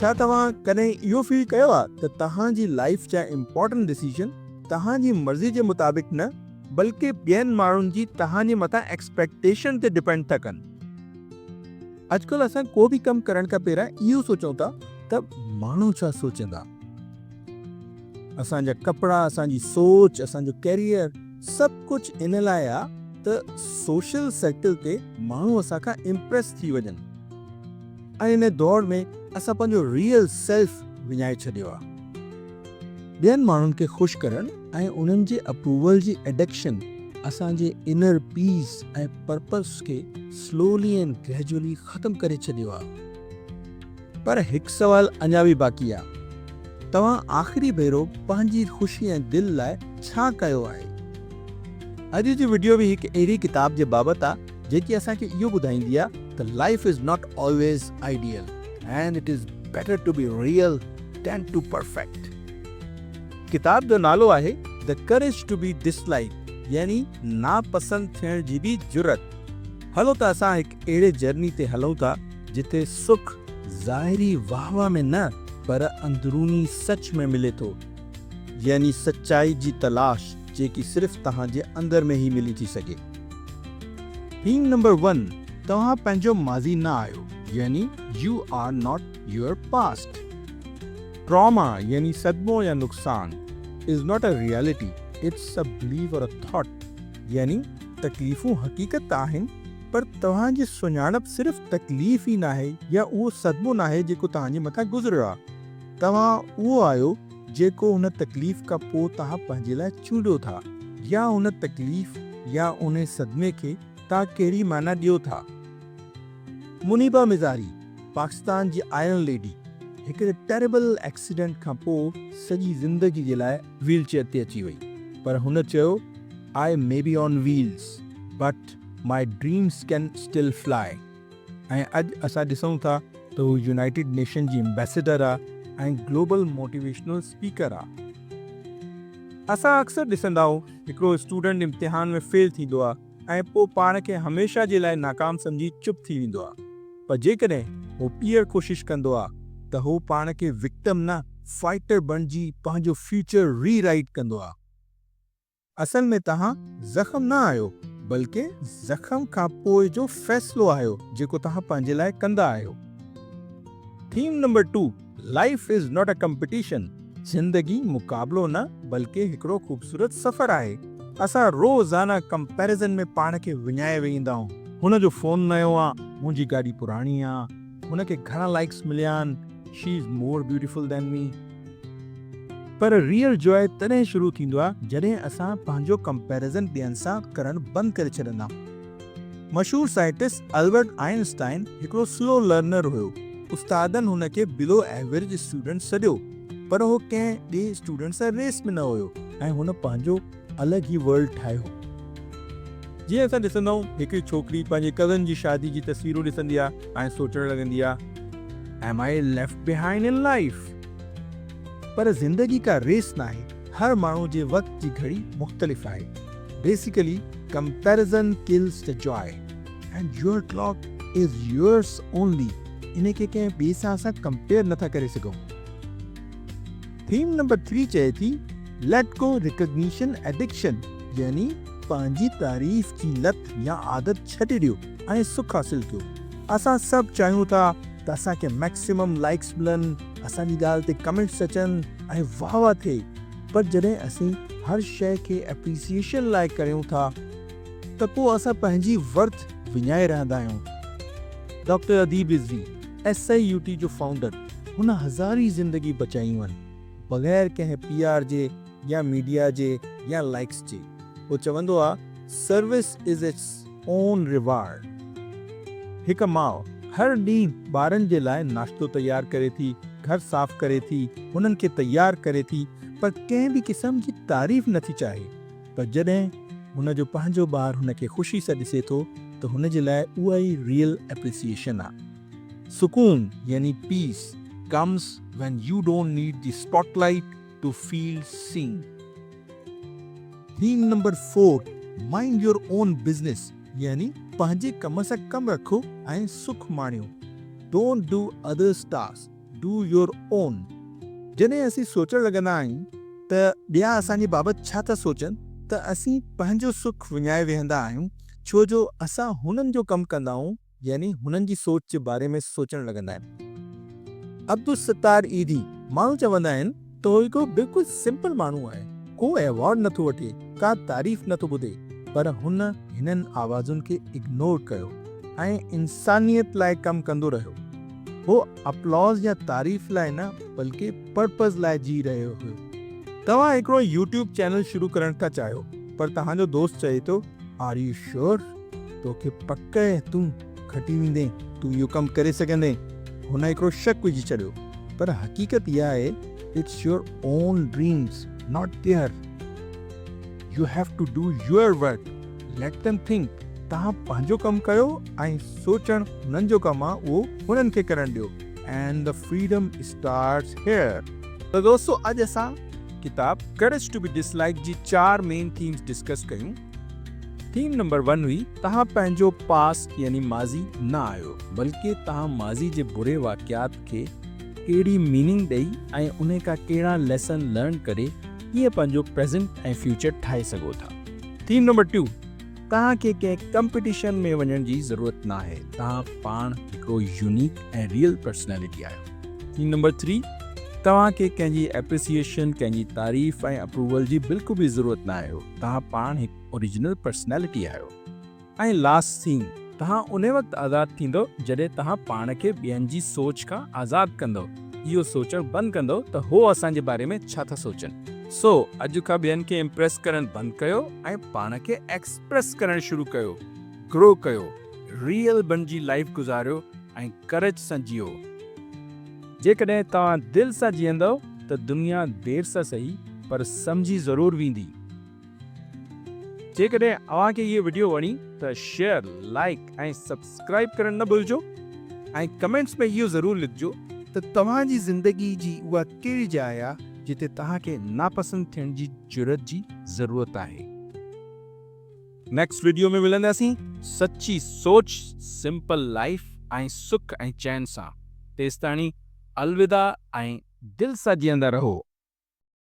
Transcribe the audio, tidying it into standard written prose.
ڇا توهان ڪڏهن اهو فيل ڪيو آهي ته توهان جي لائيف جا امپارٽنٽ ڊسيزن توهان جي مرضي جي مطابق نه بلڪه ٻين ماڻهن جي توهان جي مٿان ايڪسپيڪٽيشن تي ڊپينڊ ٿا ڪن. اڄڪلهه اسان ڪو به ڪم ڪرڻ کان پهريان اهو سوچون ٿا ته ماڻهو ڇا سوچيندا. اسان جا ڪپڙا، اسان جي سوچ، اسان جو ڪيريئر سڀ ڪجهه ان لاء آ ته سوشل سرڪل تي ماڻهو اسان کان امپريس ٿي وڃن ۽ ان دور ۾ اسان پنهنجو ريئل سيلف وڃائي ڇڏيو آ. ٻين ماڻهن کي خوش ڪرڻ ۽ انهن جي اپروول جي ايڊڪشن اسان جي انر پيس ۽ پرپس کي سلولي اينڊ گريجولي ختم ڪري ڇڏيو آ. پر هڪ سوال اڃا به باقي آ. توهان آخري ڀيرو پنهنجي خوشي ۽ دل لاء ڇا ڪيو آهي؟ اڄ جي وڊيو به هڪ اهڙي ڪتاب جي بابت آ جيڪي اسان کي اهو ٻڌائيندي آ ته life is not always ideal and it is better to be real than to perfect. ڪتاب جو نالو آهي The Courage to be Disliked يعني ناپسند ٿيڻ جي به جرئت. هلو ته اسان هڪ اهڙي جرني تي هلون ٿا جتي سک ظاهري واهه واهه ۾ نه پر اندروني سچ ۾ ملي ٿو يعني سچائي جي تلاش جيڪي صرف توهان جي اندر ۾ ئي ملي ٿي سگهي. ٿيم نمبر ون، توهان پنهنجو ماضي نه آهيو يعني You are not your past. Trauma يعني صدمو يا نقصان is not a reality, it's a belief or a thought يعني تڪليفون حقيقت ته آهن پر توهان جي سڃاڻپ صرف تڪليف ئي ناهي يا اهو صدمو ناهي جيڪو توهان جي مٿان گذريو آهي. توهان اهو آهيو جيڪو ان تڪليف کان پوء توهان پنهنجي لاء چونڊيو ٿا يا ان تڪليف يا ان صدمي کي توهان ڪهڙي معنيٰ ڏيو ٿا. منيبه مزاري، پاڪستان جي آئرن ليڊي، هڪڙي ٽيريبل ايڪسيڊنٽ کان پوء سڄي زندگي جي لاء ويل چيئر تي اچي وئي پر هن چيو I may be on wheels but my dreams can still fly ۽ اڄ اسان ڏسون ٿا ته هو يونائيٽيڊ نيشن جي ايمبيسيڊر آ ۽ گلوبل موٽيويشنل اسپيڪر آ. اسان اڪثر ڏسندا آهيون هڪڙو اسٽوڊنٽ امتحان ۾ فيل ٿيندو آ ۽ پوء پاڻ کي هميشه جي لاء ناڪام سمجهي چپ ٿي ويندو آ پر جيڪڏهن هو ٻيهر ڪوشش ڪندو آ ته هو پاڻ کي وڪٽم نه فائٽر بڻجي پنهنجو فيوچر ري رائيٽ ڪندو آ. اصل ۾ توهان زخم نه آهيو بلڪه زخم کان پوء جو فيصلو آهيو جيڪو توهان پنهنجي لاء ڪندا آهيو. Theme number two, life is not a competition, زندگي مقابلو نه بلڪه هڪڙو خوبصورت سفر آهي. اسان روزانه ڪمپيريزن ۾ پاڻ کي وڃائي ويهندا آهيون. هن جو فون نيو آ، منهنجي گاڏي پراڻي آ، هن کي گهڻا لائيڪس مليا آهن، she is more beautiful than me. Per real جوائي تڏهن شروع ٿيندو آ جڏهن اسان پنهنجو ڪمپيريزن ٻين سان ڪرڻ بند ڪري ڇڏندا آهيون. مشهور سائنٽسٽ البرٽ آئنسٽائن هڪڙو سلو لرنر هيو. استادن هن کي بلو ايوريج اسٽوڊنٽ سڏيو پر هو ڪنهن ٻئي اسٽوڊنٽ سان ريس ۾ نه هيو ۽ هن پنهنجو الڳ ئي ورلڊ ٺاهيو. جيئن اسان ڏسندا آهيون هڪڙي ڇوڪري پنهنجي ڪزن جي شادي جي تصويرون ڏسندي آهي ۽ سوچڻ لڳندي آهي Am I left behind in life؟ پر زندگي ڪا ريس ناهي، هر ماڻهو جي وقت جي گهڙي مختلف آهي. Basically comparison kills the joy and your clock is yours only ان کي ڪنهن ٻئي سان اسان ڪمپيئر نٿا ڪري سگهون. ٿيم نمبر ٿري چئي ٿي ليٽ گو ريڪگنيشن ايڊڪشن يعني پنهنجي تعريف جي لت يا عادت ڇڏي ڏيو ۽ سک حاصل ڪيو. اسان سڀ چاهيون ٿا ته اسان کي ميڪسيمم لائيڪس ملن، اسان جي ڳالهه تي ڪمينٽس اچن ۽ واهه واهه ٿئي پر جڏهن اسين هر شيء کي اپريسيئيشن لاء ڪريون ٿا ته پوء اسان پنهنجي ورٿ وڃائي رهندا آهيون. Doctor Adeeb Rizvi, S I U T جو فائونڊر، هن هزارين زندگي بچايون آهن بغير ڪنهن پي آر جي يا ميڊيا جي يا لائيڪس جي. هو چوندو آ service is its own reward. هڪ ماء هر ڏينهن ٻارن جي لاء ناشتو تيار ڪري ٿي، گهر صاف ڪري ٿي، هنن کي تيار ڪري ٿي پر ڪنهن به قسم جي تعريف نه ٿي چاهي پر جڏهن هن جو پنهنجو ٻار هن کي خوشي سان ڏسي ٿو ته هن جي لاء اها ئي ريئل اپريسيئيشن آ. سڪون يعني peace comes when you don't need the spotlight to feel seen. Theme number four, mind your own business يعني پنهنجي ڪم سان ڪم رکو ۽ سک ماڻيو. Don't do others task, Do your own. جڏهن اسين سوچڻ لڳندا آهيون ته ٻيا اسان جي بابت ڇا ٿا سوچن ته اسين پنهنجو سک وڃائي ويهندا آهيون ڇو جو اسان هنن جو ڪم ڪندا آهيون يعني هنن جي سوچ جي باري ۾ سوچڻ لڳندا آهن. عبدالستار ايڌي، ماڻهو چوندا آهن ته هو هڪڙو بلڪل سمپل ماڻهو آهي، ڪو ايوارڊ نٿو وٺي، ڪا تعريف نٿو ٻڌي، پر هن هنن آوازن کي اگنور ڪيو ۽ انسانيت لاء ڪم ڪندو رهيو. هو اپلاز يا تعريف لاء نه بلڪه پرپز لاء جي رهيو هيو. توهان هڪڙو يوٽيوب چينل شروع ڪرڻ ٿا چاهيو پر توهان جو دوست چئي ٿو آر يو شيور؟ توکي پڪ آهي تون کٽي ويندين، تون اهو ڪم ڪري سگهندين؟ هن هڪڙو شڪ وجهي ڇڏيو. پر حقيقت اها آهي it's your own dreams not their. You have to do your work, let them think. توهان پنهنجو ڪم ڪيو ۽ سوچڻ هنن جو ڪم آهي اهو هنن کي ڪرڻ ڏيو and the freedom starts here. ته دوستو اڄ اسان ڪتاب Courage to be Disliked جي چار مين ٿيمز ڊسڪس ڪيون. ٿيم نمبر ون هئي توهان پنهنجو پاسٽ يعني ماضي نه آهيو بلڪه توهان ماضي جي بري واقعات کي ڪهڙي ميننگ ڏئي ۽ انهي کان ڪهڙا ليسن لرن ڪري ڪيئن پنهنجو پريزنٽ ۽ فيوچر ٺاهي سگهو ٿا. ٿيم نمبر ٽو توهان کي ڪنهن ڪمپٽيشن ۾ وڃڻ جي ضرورت ناهي توهان پاڻ هڪڙو يونيڪ ۽ ريئل پرسنالٽي آهيو. ٿيم نمبر ٿري توهان کي ڪنهن جي ايپريسيئيشن ڪنهن جي تعريف ۽ اپروول جي بلڪل به ضرورت ناهي. توهان پاڻ هڪ اوريجنل پرسنالٽي آهيو ۽ لاسٽ ٿنگ توهان انهي وقت آزاد ٿيندو جڏهن توهان پاڻ کي ٻين جي سوچ کان آزاد ڪندو اهو سوچڻ بند ڪندو ته هو اسان جي باري ۾ ڇا ٿا سوچن. سو اڄ کان ٻين کي امپريس ڪرڻ بند ڪيو ۽ پاڻ کي ايڪسپريس ڪرڻ شروع ڪيو، گرو ڪيو، ريئل بڻجي لائيف گذاريو ۽ ڪريج سان جيئو. جيڪڏهن توهان دل سان جيئندؤ ته دنيا دير سان سهي پر سمجهي ضرور ويندي. جيڪڏهن اوهان کي هيء وڊيو وڻي ته شيئر، لائيڪ ۽ سبسڪرائيب ڪرڻ نه ڀلجو ۽ ڪمينٽس ۾ اهو ضرور لکجو ته توهان جي زندگي جي اها ڪهڙي جاء آهي جتي توهان کي ناپسند ٿيڻ جي جرئت جي ضرورت آهي. نيڪسٽ وڊيو ۾ ملنداسين سچي سوچ، سمپل لائيف ۽ سک ۽ چين سان. تيستاڻي الوداع ۽ دل سان جيئندا رهو.